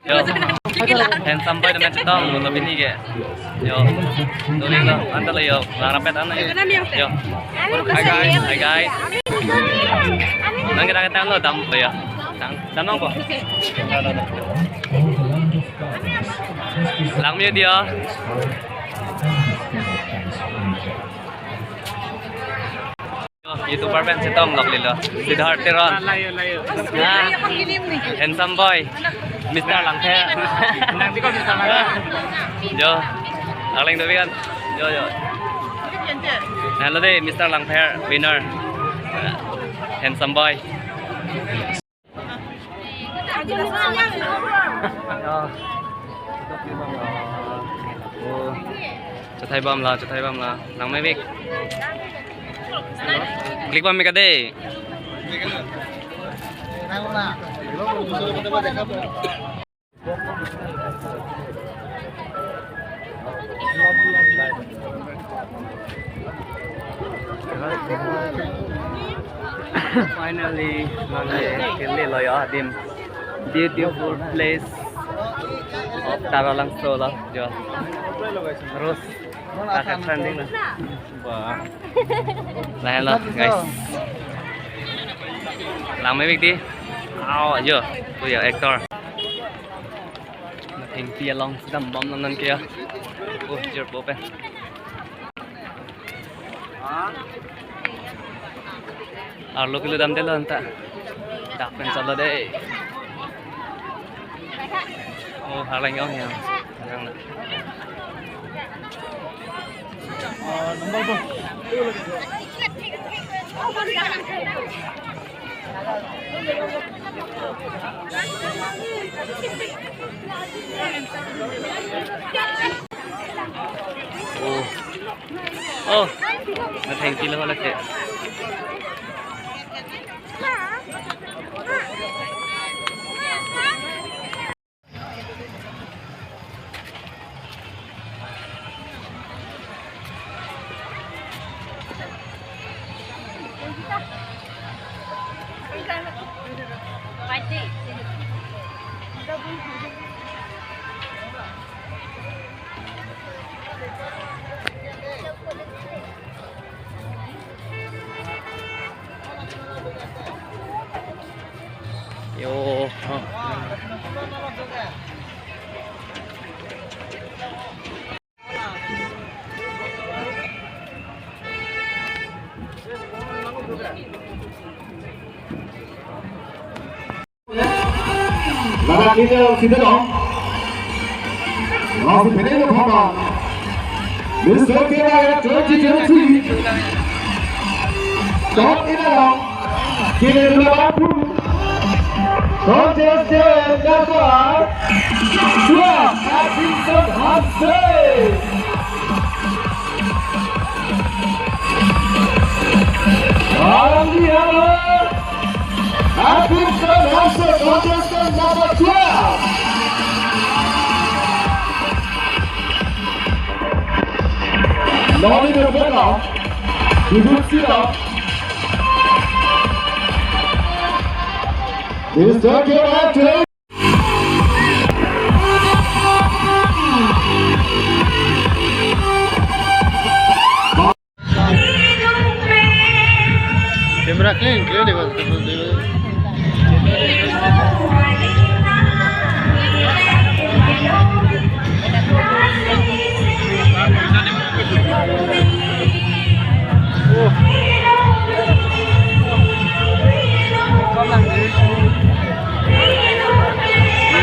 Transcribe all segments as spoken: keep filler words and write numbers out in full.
Yo. Handsome boy teman chetong, lo bini ke. Yo. Tuloy lo, anta lo yo. Lang rapet ano yo. Yo. Hi guys, hi guys. Nang kita kita lo dam lo yo. Dam, dam nang ko. Lang mute yo. YouTuber pen chetong lok lilo. Siddharth Teron. Layo, layo. Ah, handsome boy. Mister Langpher. Nang di ko Mister Langpher. Jo. Arleng dobi kan. Jo, jo. Hello deh, Mister Langpher winner. Handsome boy. Oh. Oh. Chethai bom la, chethai bom la. Nang mevek. Click bom meka deh. Finally, nang ye kele lo yo adim. Beautiful place of Taralangso lo jo. Rose. Takat trending na. Wah. Lahen lo, guys. Lang mevek dei. Aw, yo. Tu yo, actor. Mathengpi along dam bom nang nang ke ya. Oh, jerpo pen. Arlo kilo damdetlo anta. Dak pen chotlo dei. Oh, harlang yong ya. Harlang na. Oh. Oh. Mathengpi lo lake. Yo. Ladak kita kita dong. Langsung pilih ke Bhopal. Mister K Y twenty twenty-three. Top in along. Kini dua puluh. Contestant number twelve, Atkinson Hanse. Along the other, Atkinson Hanse, contestant number twelve. Noli de Bela, Dudut Sila. Mister Kevin. Camera clean, clear dekho.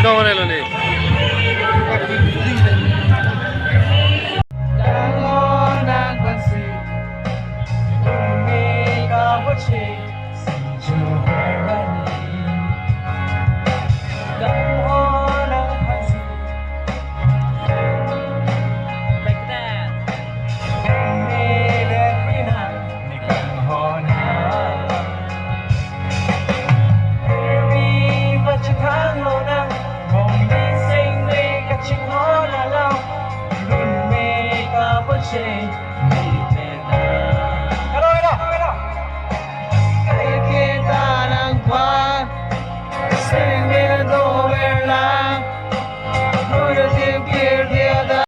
Dong relo ne.